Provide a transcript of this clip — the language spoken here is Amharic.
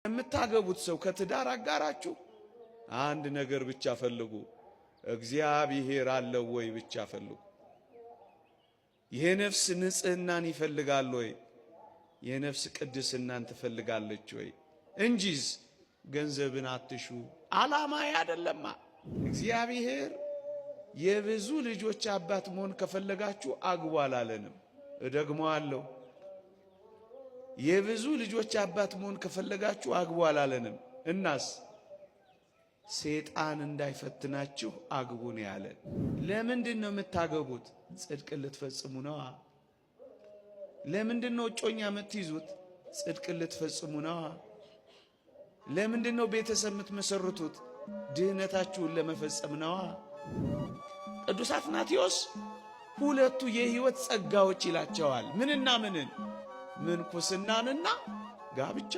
የምታገቡት ሰው ከትዳር አጋራችሁ አንድ ነገር ብቻ ፈልጉ፣ እግዚአብሔር አለው ወይ ብቻ ፈልጉ። የነፍስ ንጽህናን ይፈልጋል ወይ? የነፍስ ቅድስናን ትፈልጋለች ወይ? እንጂስ ገንዘብን አትሹ። ዓላማ አይደለማ። እግዚአብሔር የብዙ ልጆች አባት መሆን ከፈለጋችሁ አግቡ አላለንም። እደግመዋለሁ። የብዙ ልጆች አባት መሆን ከፈለጋችሁ አግቡ አላለንም። እናስ ሴጣን እንዳይፈትናችሁ አግቡ ነው ያለን። ለምንድን ነው የምታገቡት? ጽድቅን ልትፈጽሙ ነዋ። ለምንድን ነው እጮኛ የምትይዙት? ጽድቅን ልትፈጽሙ ነዋ። ለምንድን ነው ቤተሰብ የምትመሰርቱት? ድህነታችሁን ለመፈጸም ነዋ። ቅዱስ አትናቴዎስ ሁለቱ የሕይወት ጸጋዎች ይላቸዋል። ምንና ምንን? ምንኩስናንና ጋብቻ።